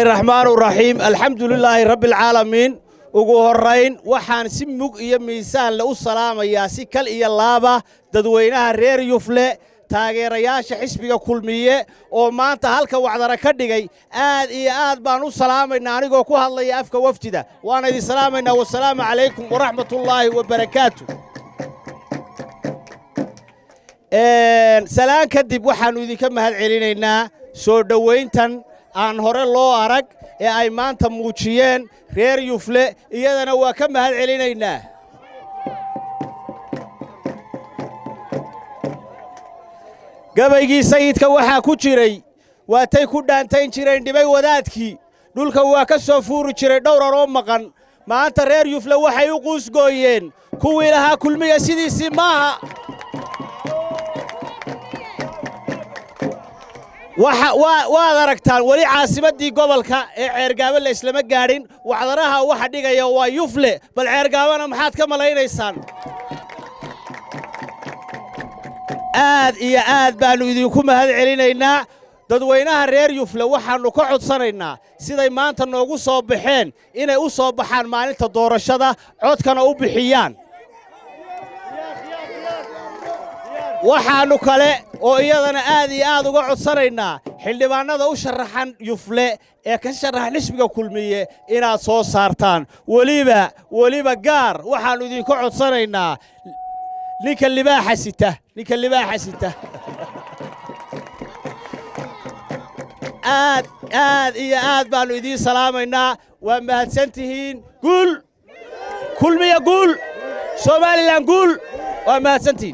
Raxmaan raxiim, alxamdulilaahi rabbialcaalamiin. Ugu horrayn waxaan si mug iyo miisaanle u salaamayaa si kal iyo laaba dadweynaha reer Yufle, taageerayaasha xisbiga Kulmiye oo maanta halka wacdara ka dhigay. Aad iyo aad baan u salaamaynaa. Anigoo ku hadlaya afka wafdida, waana idin salaamaynaa. Wasalaamu calaykum waraxmatullaahi wabarakaatu. Salaan kadib, waxaannu idinka mahad celinaynaa soo dhowayntan aan hore loo arag ee ay maanta muujiyeen reer Yufle. Iyadana waa ka mahad celinaynaa. Gabaygii sayidka waxaa ku jiray, waatay ku dhaantayn jireen dhibay wadaadkii, dhulka waa ka soo fuuri jiray dhowrar oo maqan. Maanta reer Yufle waxay u quusgooyeen kuwii lahaa Kulmiya sidiisii maaha. Waad aragtaan, weli caasimaddii gobolka ee Ceergaabo la islama gaadhin. Wacdaraha waxa dhigaya waa Yufle. Bal Ceergaabana maxaad ka malaynaysaan? Aad iyo aad baannu idinku mahad celinaynaa. Dadweynaha reer Yufle waxaannu ka codsanaynaa siday maanta noogu soo baxeen inay u soo baxaan maalinta doorashada, codkana u bixiyaan. Waxaannu kale oo iyadana aad iyo aad uga codsanaynaa xildhibaannada u sharaxan Yufle ee ka sharaxan xisbiga Kulmiye inaad soo saartaan. Weliba gaar waxaannu idinka codsanaynaa ninka libaaxa sita, ninka libaaxa sita. Aad aad iyo aad baannu idiin salaamaynaa. Waa mahadsan tihiin. Guul Kulmiya, guul Somalilan, guul. Waa mahadsantihiin.